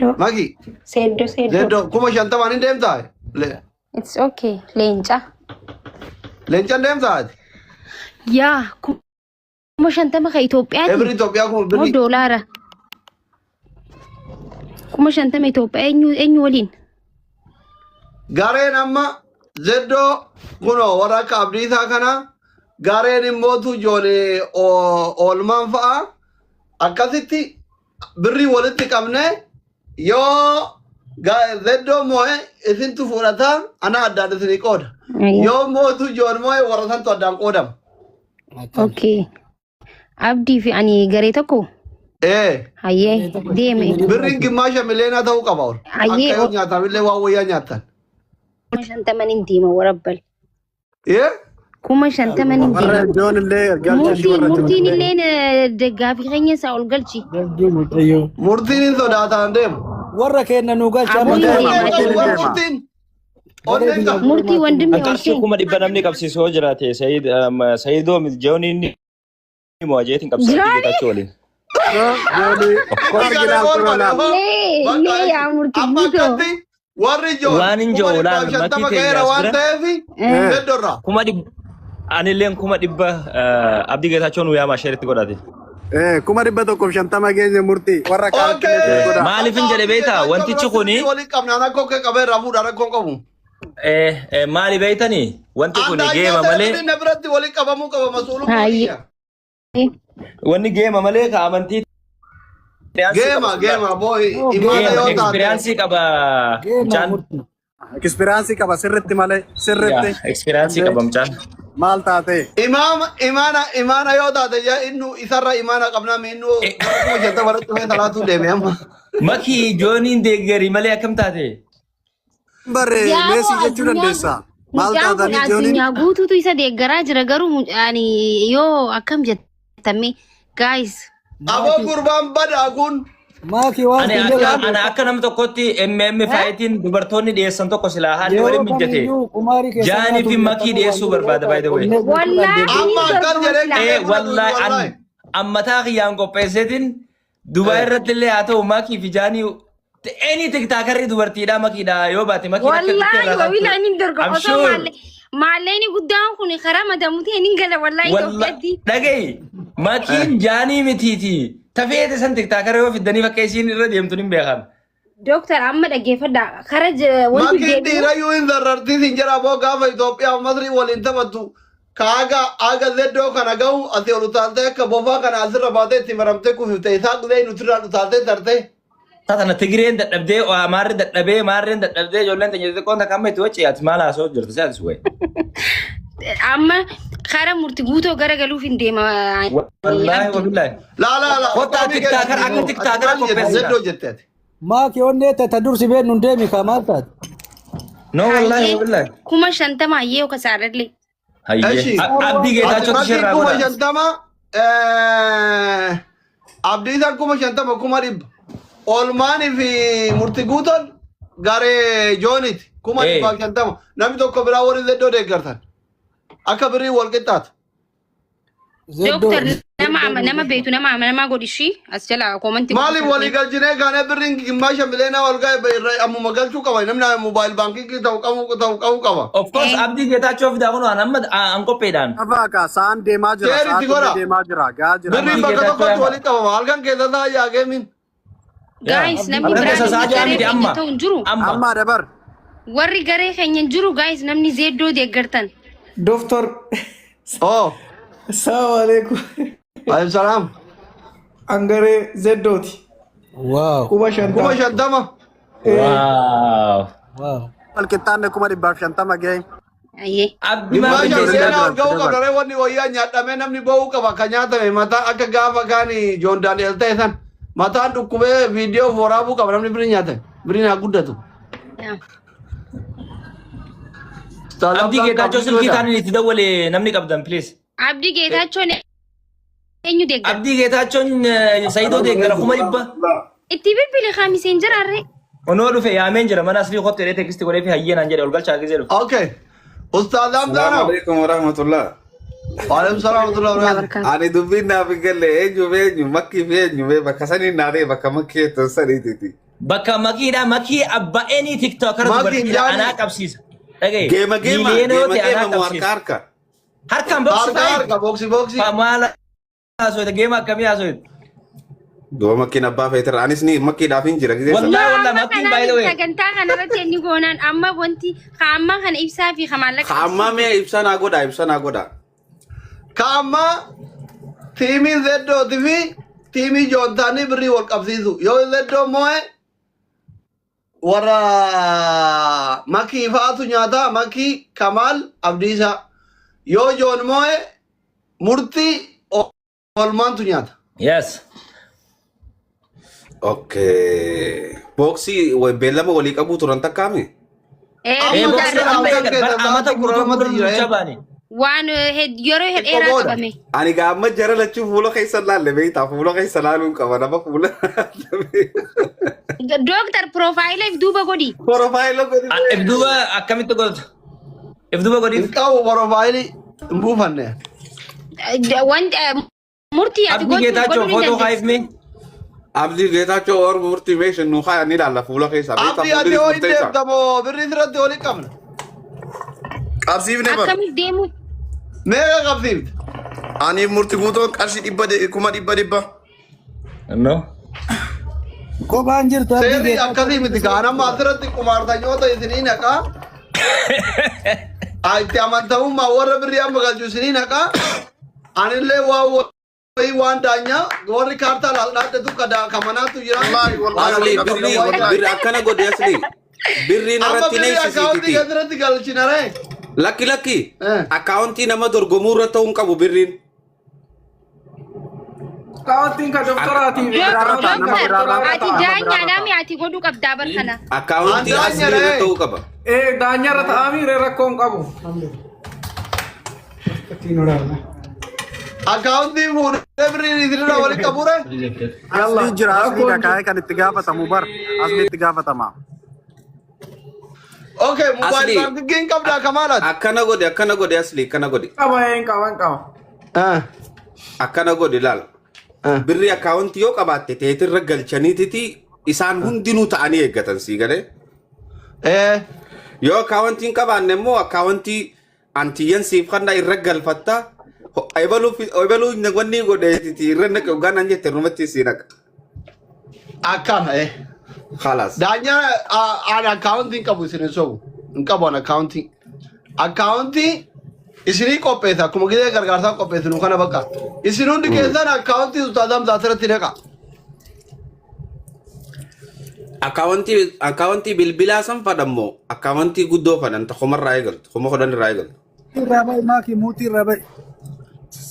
Seeddoo. Maki. Seeddoo seeddoo. Zeddoo 50,000 hin deemtaa? It's okay. Leenca. Leencan deemtaa ati? Yaa 50,000 ka Itoophiyaati. Birri Itoophiyaa kuma Moo birri. doolaara? 50,000 Itoophiyaa eenyu eenyu waliin? Gareen amma Zeddoo kunoo warra akka Abdiisaa kana gareen immootu ijoollee oolmaan fa'a akkasitti birrii walitti qabne yoo Zeddoo moo'e isintu fudhata ana addaan isinii qooda. Yoo mootu joon moo'e warra santu addaan qoodama. Okay. Abdii fi ani garee tokko. Ee Hayyee deeme. Birriin gimmaasha mileenaa ta'uu qaba ol. Hayyee Akka yoo nyaatamillee waan wayyaa nyaattan. 50,000 hin deema warabbal. Ee 50,000 hin Warra deema. Joon illee galcha ishii Murtiin warra Joon murtiin illee. illeen deggaafii keenya isaa ol galchi. Galchii mucayyoo. Murtiin hin sodaataan deemu. Warra kenna nu galcha amma Aboo hin deema. deema. Onneen qabu warra deema. murtiin. Onneen qabu. Murtii wandimmi ol Qarshii seeni. 100,000 namni qabsiisu yoo jiraate Sayid Sayidoo Jooniin ni mo'a jeetiin qabsiisa Abdii Jiraani? Geetaachoo waliin. Jooni Of course. Garee arginaan ol kunoo bane laal. hoo. Lee Bakka lee yaa murtii amma guutoo. akkatti warri joon Waan hin kuma jiru dhibbaaf laal makii 50 teenya ga'eera as waan bira ta'eef Zeddorraa. 100,000 anilleen 100,000 Abdii Geetaachoo nu yaamaa sheeritti godhate. 150,000 geenye murtii warra kaanitti Okay. illee share godhaa. Maaliif hin Bakka jedhe Abdii beektaa Geetaachoo wantichi biratti kuni birrii waliin qabna rakkoo kee qabee irraa fuudha rakkoon qabu. Maali beektanii wanti kuni Andaanyoo geema ta'e malee birrii na biratti waliin qabamuu qaba masuulummaa Hayyee. kiyya. Wanni geema malee ka amantii experience qaba Geema sultaan. geema booyi No, imaana Geema yoo taate. experience qaba Geema mucaan. murtii. Experience qaba sirritti malee sirritti. Yaa experience qaba mucaan. Maal taate? Imaama imaana imaana yoo taate yaa innu isarra imaana qabnaa mi innu bara 50,000 irratti dhufee salaatuu deeme amma. Makii Jooniin deeggarii malee akkam taate? Barre Yaaboo Meesii jechuu addunyaan dandeessa. Maal mucaan kun taatanii Jooniin? addunyaa guutuutu isa deeggaraa jira garuu ani yoo akkam jettame guys. Aboo gurbaan badaa kun Maakii waan Ani siin akka jedhu ana akka nama tokkotti MM faayitiin dubartoonni dhiyeessan tokko silaa haalli yeroo waliin mijjate. kamiyyuu qumaarii keessa Jaanii fi makii dhiyeessuu barbaada by the way. Wallaahi amma ni akkas dorgoma jedhee silaa. qillee Ee fudhatu wallaahi an wallaahi. ammataa kiyyaan qopheesseetiin Dubaay irratti illee haa ta'u makii fi jaanii any tiktaakarri dubartiidhaa makiidha yoo baate makiin akka dhukkee Wallaahi irraa taatu. wabiilaa ni dorgoma I'm osoo sure. maalle maalleenii guddaan kun karaa madamuutee ni gala wallaahi Itoophiyaatti. Dhaga'i makiin jaanii mitiiti tafeete san tiktaakara yoo fiddanii bakka isiin irra deemtu hin beekan. Dooktar amma dhaggeeffadhaa kara wanti Makiin deebi'u dhiirayyuu hin zarrartii sin jedha boo gaafa Itoophiyaa fi Masrii waliin taphattu kaaga aga zeddoo kana gahu asii ol utaaltee akka bofaa kana asirra baatee itti maramtee kufifte isaa gudee nutirraa utaaltee tartee. Tana Tigireen dadhabdee Amaarri dadhabee Maarreen dadhabdee ijoolleen teenya xixiqqoon takka amma itti wacci ati maal haasa'u jirta si ati wayi. Amma kara murti guutoo gara galuuf hin deema. Wallaahi wabillaahi. Laa laa laa. Kottaa tiktaakara akka tiktaakara qopheessina. Zeddoo jette ati. Maakii onnee ta dursi beeknu hin deemi kaa maal taate? No wallaahi wabillaahi. 50,000 hayyee kasaarallee. Hayyee. Eshi. Abdii Geetaachootu Makiin ishee irraa kuma godha. 50 Abdiisaan 50,000 100,000. Oolmaanii fi murti guutoon garee Jooniiti. 150,000. Namni tokko biraa warri zeddoo deeggartan. Akka birrii wal qixxaatu. Dooktar nama nama beektu nama amanamaa godhishii as jala koomantii Maaliif walii galchinee kaanee birriin gimmaasha mileenaa ol ga'e irra ammuma galchuu qaba. Namni mobile banking ta'u qabu ta'u qabu qaba. Of course Abdii Geetaachoo fidaa kun waan amma an qopheedhaan. Lafaa kaa sa'aan deemaa jira. Seeritti Sa'aatiin godha. deemaa jira. Gaa jira. Birriin Abdii bakka Geetaachoo tokkotti yaama. walii qabama. Halkan keessa isaa yaageemin. Guys, namni Halkan biraa keessa namni sa'a ja'a garee miti keenya amma. ta'u hin jiru. Amma. Amma dabar. Warri garee keenya hin jiru guys namni zeeddoo deeggartan. Doctor, Oh, assalamu alaikum. alaykum salaam. Angaree Zeddooti. Wow. 50,000. 50,000. Wow. Wow. Wal qixxaanne 150,000 ga'e. Ayyee. Abdii maal Gimmaasha qopheessina? mileenaa ol ga'uu qabna. Ree wanni wayyaa nyaadhamee namni ba'uu qaba. Ka nyaatame mataa akka gaafa kaani Joon Daani'el ta'e san mataan dhukkubee viidiyoo waraabuu qaba namni birii nyaatame. Biriin haa guddatu. Yaa. Abdii Geetaachoo silkii taaniin itti dawwale namni qabdan please. Abdii Geetaachoon eenyu deeggara? Abdii Geetaachoon Sayidoo deeggara 100,000. Itti bilbili kaamiseen jiraarre. Onoo dhufe yaameen jira mana aslii kottu jedhee teekistii godhee fi hayyee naan jedhe ol galchaa gisee dhufe. Okay. Ustaaz Salaamu Hamzaanoo. alaikum warahmatullah. Waalaikum salaam warahmatullahi wabarakatuh. Ani dubbiin naaf hin galle eenyu fi eenyu makkii fi eenyu mee bakka saniin naa ta'e bakka makkii jettan saniitiiti. Bakka makiidha makii abbaa eenii TikTokara Makiin dubartiidha jaani. anaa qabsiisa. Dhagaye. Geema geema Miiliyoona yoo geema ta'e geema anaa moo harka qabsiisa. harka. Harkaan boksi Harka fa'i. harka boksi boksi. Maal haasofte geema akkamii haasofte? Duba makiin abbaa feetirra anis ni makiidhaaf hin jira gisee sana. Wallahi Amma wallahi makiin by the kanaaf way. sagantaa kanarratti inni goonaan amma wanti kaammaa kana ibsaa fi maallaqa Kaammaa mee ibsa naa godha ibsa naa godha. Kaammaa tiimii Zeddootii fi tiimii Joontaanii birrii wal qabsiisu. Yoo Zeddoo moo'e warra Makii fa'aatu nyaata Makii Kamaal Abdiisaa. Yoo Joon moo'e murtii oolmaantu nyaata. Yes. Okay. Booksii beellama walii qabuu turan takkaami? Ee Ee Amma boksi mudaan amma Amma eegal bar amata keessa guutuu lamatti gurra jira, nucha baane. waan yeroo Xiqqoo dheeraa booda. qabame. Ani gaamma jara lachuu fuula keessa laalle beektaa fuula keessa laaluun qaba nama fuula. Dooktar piroofaayila if duuba godhi. Porofaayila godhi. If duuba akkamitti godhata? If duuba Hin godhiif. qabu porofaayilii hin buufanne. Wanti murtii ati Abdii gochuu Geetaachoo godhuu ni footoo dandeessa. kaayif mee? Abdii Geetaachoo or murtii meeshan nu haa ni ilaalla fuula keessa beektaa Abdii ati fuulli hoo hin murteessa. deemtamoo birrii sirratti walii qabna. Qabsiifne bar. Akkamitti deemu? Meeqa qabsiifte? Ani murti guutoon qarshii dhibba kuma dhibba dhibba. No. Kophaan jirtu abdii Seerri Geetaachoo. akkasii miti kaan amma asirratti qumaartanyoota isinii naqaa. Itti amantamummaa warra birrii amma galchu isinii naqaa. Anillee waa wayii waan daanyaa warri kaartaa laaldhaadhetu kamanaatu jira. Wallaahi wallaahi Asli wal qabna birrii wallaahi. birri akkana godhi asli. Birrii Amma narratti birrii akkaawuntii neessisiititi. asirratti galchinaree. Lakki lakki akkaawuntii nama dorgomuu irra ta'uu hin qabu birriin. Akkaawuntiin kan doktoraatiif. Dooktar Nama biraarraa ati ta'a, nama daanyaadhaa biraarraa mi ati godhuu qabdaa bar kana. Akkaawuntii An asli irra daanyaree. ta'uu qaba. Ee daanyarra ta'amii ree rakkoo hin qabu. Akkaawuntii fuudhee birrii isinirraa walitti qabuure. Asli jira asli dhakaa'ee kan itti gaafatamu bar asli itti gaafatama. Okay, mobile Asli. baankiin qabdaa kamaalaati. Akkana godhi akkana godhi asli akkana godhi. Qaba hin qaba hin qaba. Akkana godhi laal. Birrii akkaawuntii yoo qabaatte teetirra galchaniititi isaan hundinuu ta'anii eeggatan sii galee. Yoo akkaawuntii hin qabaanne immoo akkaawuntii antiyyan siif kanna irra galfatta. Ebaluu wanni godheetiti irra naqe hoggaan an jette rumatti sii naqa. Akkana eh. Khalaas. Daanyaa ani akkaawuntii hin qabu isin hin sobu. Hin qabu ani akkaawuntii. Akkaawuntii isinii qopheessa akkuma gisee gargaarsaa qopheessinu kana bakka. Isin hundi keessan akkaawuntii Ustaaz Hamzaa asirratti naqa. Akkaawuntii bilbilaa san fadhammoo akkaawuntii guddoo fadhan ta kumarraa eegaltu 10,000 irraa eegaltu. Irraa ba'i maakii muutii irraa ba'i.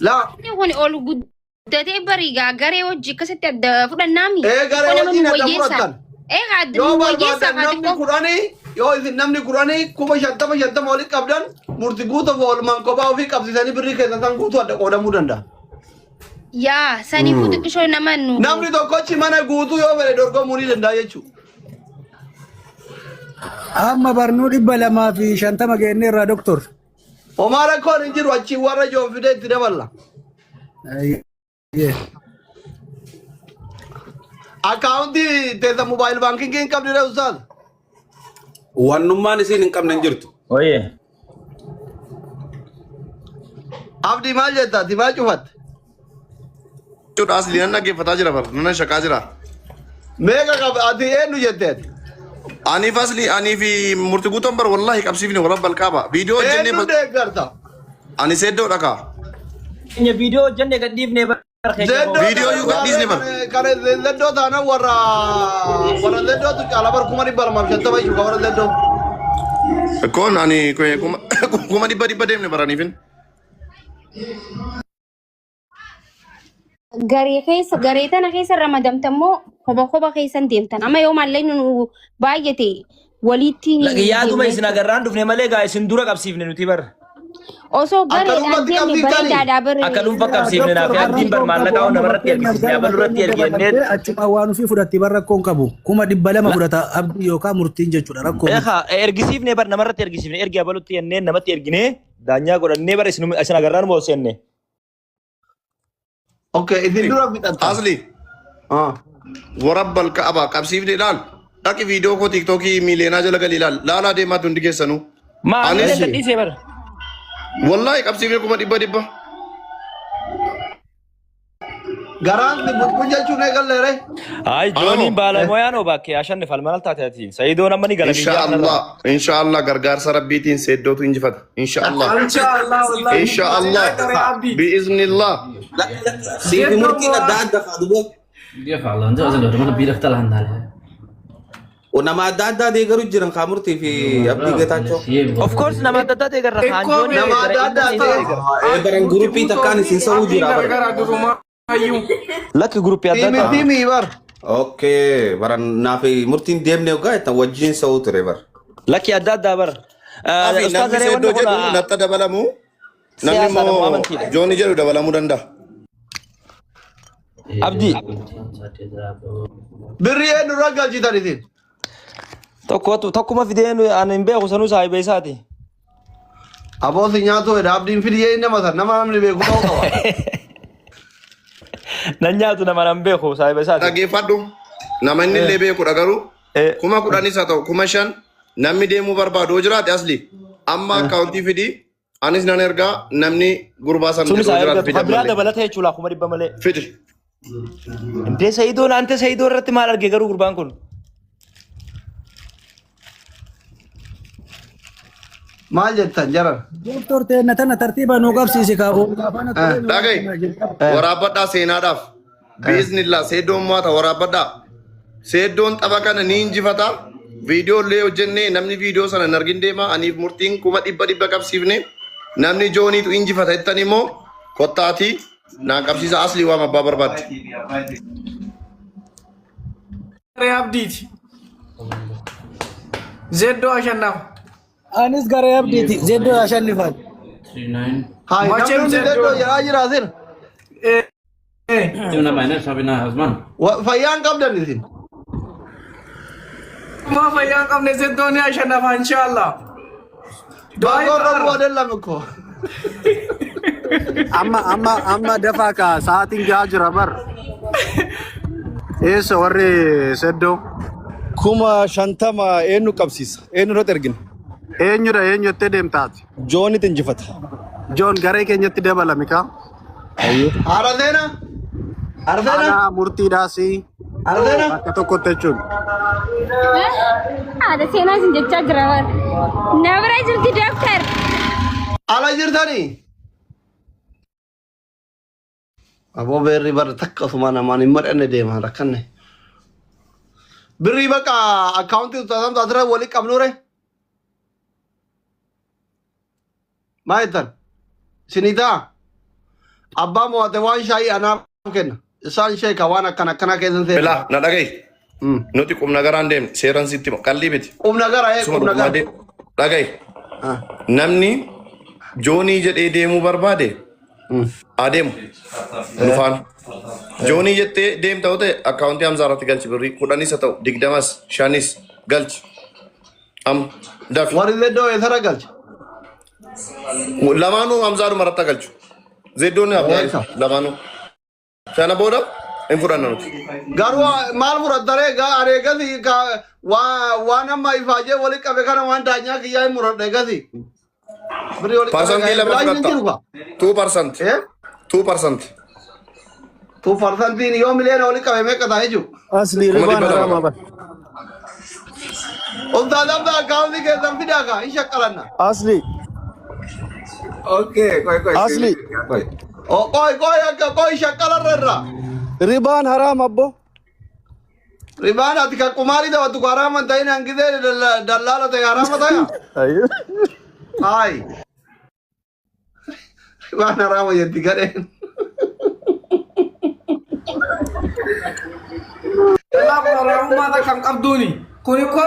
Laa Inni kun ol guddatee barii gaa garee hojii akkasitti adda fudhannaami. Ee garee Xiqqoo nama wajjin nu adda wayyeessa. fudhattan. Ee haa Yoo nu wayyeessa barbaadan haa namni xiqqoo. 10 yoo isin namni 10 50,050 walitti qabdan murti guutuuf oolmaan kophaa ofii qabsiisanii birrii keessan san guutuu adda qoodamuu danda'a. Yaa saniifuu xiqqishoo nama nu. Namni tokkochi mana guutuu yoo fedhe dorgomuu ni danda'a jechuudha. Amma barnuu 250 geenne irraa doktor. Homaa rakkoon hin jiru achiin warra joon fidee itti daballa. Ayyee. Akkaawuntii teessa mobile baankingii hin qabne dha ustaaz. Wannummaan isiin hin qabne hin jirtu. Oye. Abdii maal jetta? Ati maal cufatte? Jechuudha asli nan dhaggeeffataa jira bar nan shaqaa jira. Meeqa qab ati eenyu jette ati? Aniif asli anii fi murti guutoon bar wallahi qabsiifne wala balqaaba. Viidiyoo hojjennee Eenyu deeggarta? ani seeddoo dhakaa. Keenya viidiyoo hojjennee gad dhiifnee bar keenya. Zeddoo Viidiyoo iyyuu gadhiisne bar. Kana zeddoo taana warra zeddootu caala bar 250,000 iyyuu warra zeddoo. Kun ani kuma dhibba dhibba deemne baraniifin. Garee keessa garee tana keessa ramadamtammoo koba koba keessan deemtan. Amma yoo maallaqni nu baay'ate walitti Yaaduma deemna isin agarraan dhufne malee gaa isin dura qabsiifne nuti bar. Osoo Akka gareedhaan dhuunfaatti deemne qabsiiftanii? bareedaadhaa bare. Akka dhuunfa qabsiifne naaf abdiin bar maallaqa hoo namarratti ergisiisne abaluu irratti ergennee. Achuma waan ofii fudhatti bar rakkoon qabu. 200,000 fudhata abdii yookaan murtiin jechuudha rakkoo miti. Beekaa ergisiifne bar namarratti ergisiifne ergi abalutti jennee namatti erginee daanyaa godhannee bar isin agarraan moo seenne. Okay, isin dura fixatta. Asli warra balqaaba qabsiifne ilaal. Dhaqi viidiyoo koo tiiktookii miileenaa jala galii ilaali. Laalaa deemaatu hundi keessanuu. Maa Anis illee gadhiisee bara. Wallaahi qabsiifne 100,000. Garaan si butbut jechuun eegalleere. Ay Anamo. jooniin baalamoyaan obakke ashanni falmanal taate ati. Sayidoon amma ni gala biyyaa kanarraa. Inshaallah inshaallah gargaarsa rabbiitiin seeddootu injifata. Inshaallah. Inshaallah wallahi. Inshaallah. Garee abdii. Biiznillah. Siifi murtiin adda adda kaa duba. Nama adda addaa deeggaru jiran kaa murtii fi abdii gataachoo. Of course nama adda addaa deeggarra kaan Ikkoo joonii Nama deeggara adda inni addaa Sayidoo deeggara. Ee baran guruppii takkaan isin sa'uu jira bara. Gargara durumaa iyyuu. Lakki guruppii adda Tiimi addaa. tiimi bar. Okay baran naaf murtiin deemne hoggaa jettan wajjin sa'uu ture bara. Lakki adda addaa bara. Afi Ustaaz namni Aree wanni seeddoo kun jedhu natta dabalamu. Namni siyaasaadha moo immoo amantiidha? joonii jedhu dabalamuu danda'a. Abdii Birrii eenyurra galchitan isin? tokkotu tokkuma fideen ani hin beeku sanuu saahiba isaati. Aboo si nyaatu jedha abdiin fidiyee nama san nama namni beeku ta'uu qaba. Nan nyaatu nama nan beeku saahiba isaati. Dhaggeeffadhu. Nama inni illee beekudha garuu 10,000s haa ta'u 5,000 namni deemuu barbaadu yoo jiraate asli amma akkaawuntii fidii anis nan ergaa namni gurbaa san Sunis jedhu haa yoo jiraate ergatu. fidi Kan biraa ammallee. dabalata jechuudha 100,000 malee. Fidi. Intee Sayidoon ante Sayidoo irratti maal arge garuu gurbaan kun? Maal jettan jaran? Doktor teenna tana tartiiba nuu qabsiisi kaa afaan Dhaga'i. Waraabbadhaa seenaadhaaf. Biiznillaa seeddoon mo'ata waraabbadhaa. Seeddoon tapha kana ni injifata. Viidiyoo illee hojjennee namni viidiyoo sana hin argin deema. Aniif murtiin 100,000 qabsiifne. Namni jooniitu injifata jettan immoo kottaatii naan qabsiisa aslii waam abbaa barbaadde. Garee abdiiti. Zeddoo ashannaaf. Anis garee abdiiti. Zeddoo ashannifaan. Hayi namni Macheem hundi Zeddoo. zeddoo jedhaa jira asin. Fayyaan qabdan isin. Maa fayyaa hin qabne zeddoo ni ashannafa inshaallah. Du'aa Baakoo irra roobuu adeellam ko. Amma amma amma dafaa kaa sa'aatiin gahaa jira bar. Eessa warri seddoo? 50,000 eenyu qabsiisa? Eenyu irratti ergina? Eenyudha eenyu jettee deemtaati? Joonitti injifata. Joon garee keenyatti dabalami kaa. Haara seena. Haara seena. Ana murtiidhaas Haara seena. bakka tokkotti jechuun. Haadha seenaa isin jechaa jira bar. Na bira jirti dooktar. Ala jirtanii? Aboo beerri bara takka osuma namaan hin mari'anne deema rakkanne. Birrii baqa akkaawuntii ustaazamtu asirra walii qabnuure. Maa jettan? Isinii ta'a? Abbaa mo'ate waan shaayii anaaf kenna. Isaan sheeka waan akkana akkanaa keessan seena. Bilaa na dhaga'i. Nuti qubna garaan deemne seeran sitti hima. Qallii miti. Qubna gara ee Suma qubna dhugumaa gara. deemu. Dhaga'i. Namni joonii jedhee deemuu barbaade adeemu. Nu faana. Joonii jettee deemta yoo ta'e akkaawuntii Hamzaa irratti galchi birrii 10s haa ta'u 20s 5s galchi. Amma dafi. Warri zeddoo eessarra galcha? Lamaanuu Hamzaadhuma irratti haa galchu. Zeddoon Eessa? lamaanuu. Sana booda hin fudhanna nuti. Garuu maal fudhattaree gaa ani eegasi waan amma ifaajee wali qabe kana waan daanyaa kiyyaa hin muradha eegasi. Birrii wali qabe Parsantii 2 biraa hin jiru fudhatta. kaa. 2%. Eh? 2%. Tu parsantiin yoo miliyoona wali qabe meeqa ta'a jechuudha. Asli Kuma ribaan dhibba lama. haraama bar. Ustaaz Abdaa akkaawuntii keessan fidaa kaa hin shaqqalanna. Asli Okay, koi koi. Asli. Koi. Oh, qoy qoy akka qoy shaqqalarra irra. Ribaan haraama abbo. Ribaan ati kan qumaarii taphattu kan haraama hin ta'in hangisee dallaala ta'e haraama ta'a. Hayi. Ribaan haraama jetti gadheen. Kanaaf haraamummaa takka hin qabduuni. Kun ikkoo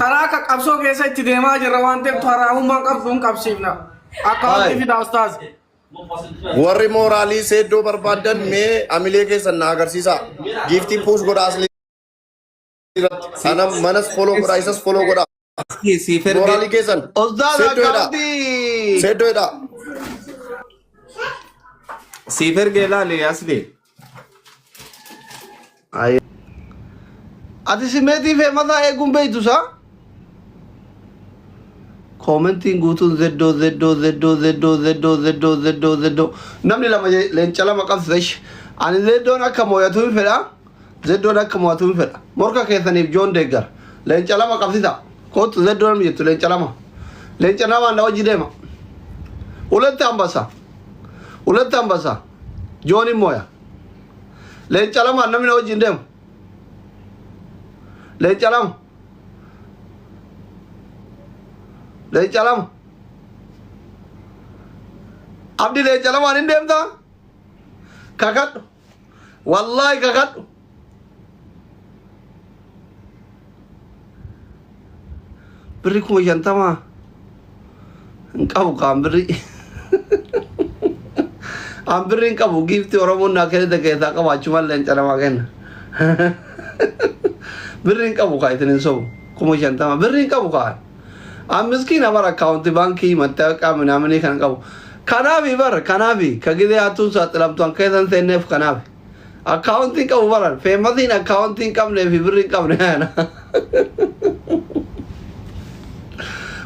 karaa akka qabsoo keessa itti deemaa jirra waan ta'eef haraamummaa hin qabdu hin qabsiifna. Akka wanti Hayi. fidaa ustaaz. Warri mooraalii seeddoo barbaaddan mee amilee keessan na agarsiisaa. Giiftii puus godhaa asli irratti. Ana manas follow godhaa isas follow godhaa. Siif ergee. Mooraalii keessan. Ustaaz Seeddoo jedhaa. akkaawuntii. Seeddoo jedhaa. Siif ergee ilaali asli. Ati simeetii feemasaa eeguun beeytu saa? Koomentiin guutuun zeddoo zeddoo zeddoo zeddoo zeddoo zeddoo zeddoo zeddoo. Namni lama leenca lama qabsise ishi. Ani zeddoon akka mooyatu hin fedha. Zeddoon akka moo'atu hin fedha. Morka keessaniif joon deeggara. Leenca lama qabsisa. Kootu zeddoo namni jettu leenca lama. Leenca namaan na wajji deema. Ulatti hambasa. Ulatti hambasa. Joon hin mooya. Leenca lamaan namni na wajjin deemu. Leenca lama. Leenca lama. Abdi leenca lamaan hin deemtaa? Kakadhu. Wallaahi kakadhu. Birri 50,000 hin qabu kaan birri. An birri hin qabu giiftii Oromoon naa kennite keessaa qaba achumaan leenca namaa kenna. Birri hin qabu kaa isin hin sobu. 50,000 birri hin qabu kaa. An miskiina bara akkaawunti baankii mattaawoqaa minaaminii kan qabu. Kanaafi bar kanaafi ka gizee hattuun saaxilamtu an keessa hin seenneef kanaafi. Akkaawuntii hin qabu baran feemasiin akkaawuntii hin qabnee fi birri hin qabne.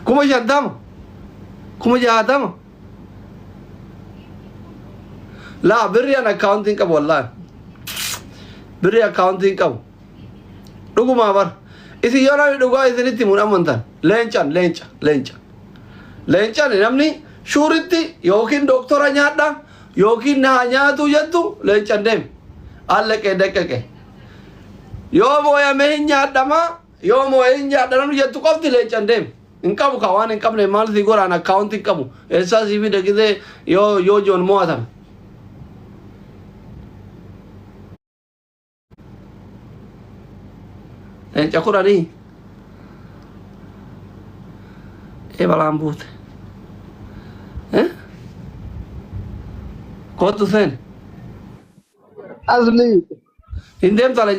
50,000 60,000 laa birri an akkaawuntii hin qabu wallaahi. Birri akkaawuntii hin qabu. Dhugumaa bar. Isin yoo namni dhugaa isinitti himuun amantan leencan leenca leenca. Leencan namni shuuritti yookiin doktora nyaadha yookiin naa nyaatu jettu leencan deemi. Allaqee daqqaqe. Yoo mooyame hin nyaadhama yoo mooye hin nyaadha namni jettu qofti leencan deemi. Hin qabu ka waan hin qabne maal sii godhaan akkaawunti hin qabu. Eessaa sii fida gizee yoo yoo joon mo'atame. Leenca kudhanii. Ee balaan buute. Eh? Kootu seen. Asli. Hin deemta leenca.